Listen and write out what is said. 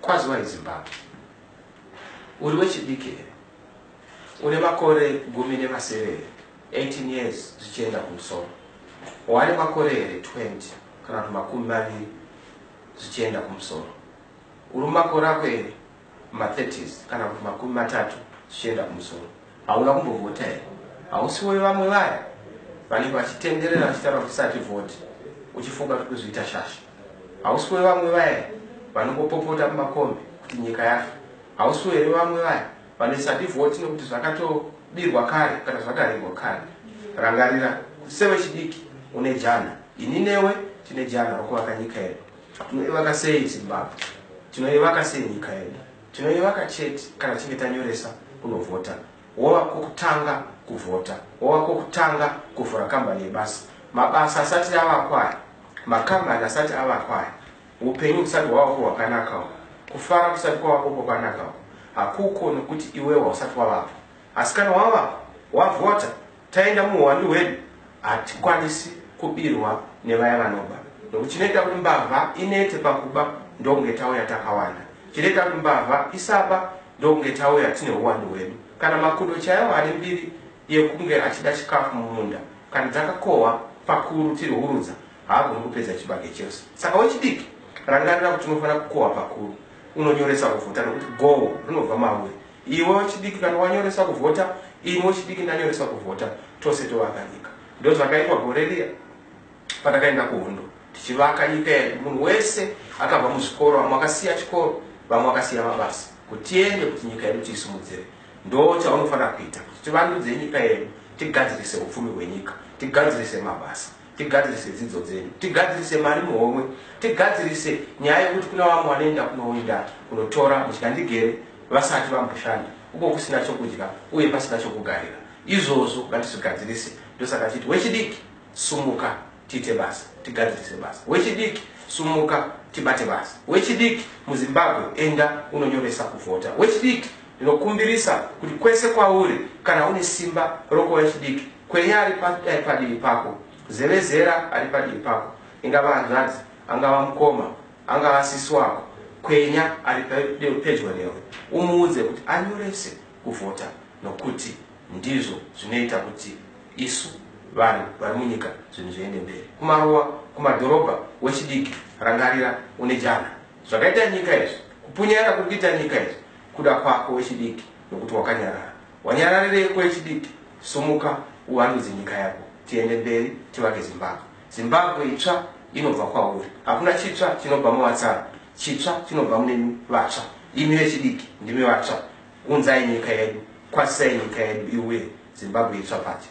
Kwaziwai Zimbabwe. Uri wechidiki here? Une makore 17 here? 18 years zvichienda kumusoro. Wane makore here 20 kana kuti 20 zvichienda kumusoro? Uri mumakore ako here ma30s kana kuti 30 zvichienda kumusoro? Hauna kumbovhota here? Hausiwo vamwe vaya vanenge vachitenderera vachitaura kuti sati vhoti, uchifunga kuti kuzviita shasha? Hausiwo vamwe vaya vanongopopota mumakombi kuti nyika yafa? Hausiwo here vamwe vaya vanosati vhoti nekuti zvakatobirwa kare kana zvakaregwa kare? Rangarira kuti sewechidiki une jana. Ini newe tine jana rokuvaka nyika yedu. Tinoivaka sei Zimbabwe? Tinoivaka sei nyika yedu? Tinoivaka chete kana tichinge tanyoresa kunovhota, wova kwokutanga kuvhota, wova kwokutanga kuvhura kambani yebasa. Mabasa asati avakwa aya, makambani asati avakwa aya, upenyu husati hwavako hwakanakawo, kufara kusati kwavako kwakanakawo, hakuko nokuti iwewo hausati wavapo. Asi kana wavapo, wavhota, taenda muuwandu hwedu, hatikwanisi kubirwa nevaya vanoba, nokuti chinoita kuti mbavha inete pakuba ndokunge tauya takawanda. Chinoita kuti mbavha isaba ndokunge tauya tine uwandu hwedu. Kana makudo chaiwo ane mbiri yekunge achida chikafu mumunda, kana takakohwa pakuru tiri hurudza, haagoni kupedza chibage chose. Saka wechidiki, rangarira kuti unofanira kukohwa pakuru, unonyoresa kuvhota, nokuti gohwo rinobva mauri iwe wechidiki. Kana wanyoresa kuvhota, ini wechidiki ndanyoresa kuvhota, tose tovaka nyika. Ndo zvakaitwa gore riya patakaenda kuhondo tichivaka nyika yedu. Munhu wese akabva muzvikoro, vamwe vakasiya chikoro, vamwe vakasiya mabasa, kuti tiende kuti nyika yedu tiisimudzire. Ndo chaunofanira kuita kuti tivandudze nyika yedu, tigadzirise upfumi hwenyika, tigadzirise mabasa, tigadzirise dzidzo dzedu, tigadzirise mari muhomwe, tigadzirise nyaya yekuti kuna vamwe vanoenda kunoinda kunotora mudyandigere vasati vamboshanda, uko kusina chokudya uye pasina chokugarira. Izvozvo ngatizvigadzirise. Ndosaka chiti wechidiki, sumuka tiite basa, tigadzirise basa. Wechidiki, sumuka tibate basa. Wechidiki muZimbabwe, enda unonyoresa kuvhota. Wechidiki, ndinokumbirisa kuti kwese kwauri, kana une simba rokuva wechidiki, kwenya ari padivi pako, zevezera ari padivi pako, ingava hanzvadzi, angava mukoma, angava sisi wako, kwenya ari pedyo newe, umuudze kuti anyorese kuvhota, nokuti ndizvo zvinoita kuti isu vanhu vari munyika zvinhu zviende mberi. Kumaruwa, kumadhorobha, wechidiki, rangarira une jana. Zvakaita nyika izvi, kupunyaira kuri kuita nyika izvi, kuda kwako wechidiki, nokuti wakanyarara. Wanyararireiko wechidiki? Sumuka uvandudze nyika yako, tiende mberi, tivake Zimbabwe. Zimbabwe itsva inobva kwauri. Hakuna chitsva chinobva muvatsara, chitsva chinobva munemi vatsva. Imi vechidiki ndimi vatsva. Unzai nyika yedu, kwazisai nyika yedu, iuye Zimbabwe itsva pacha.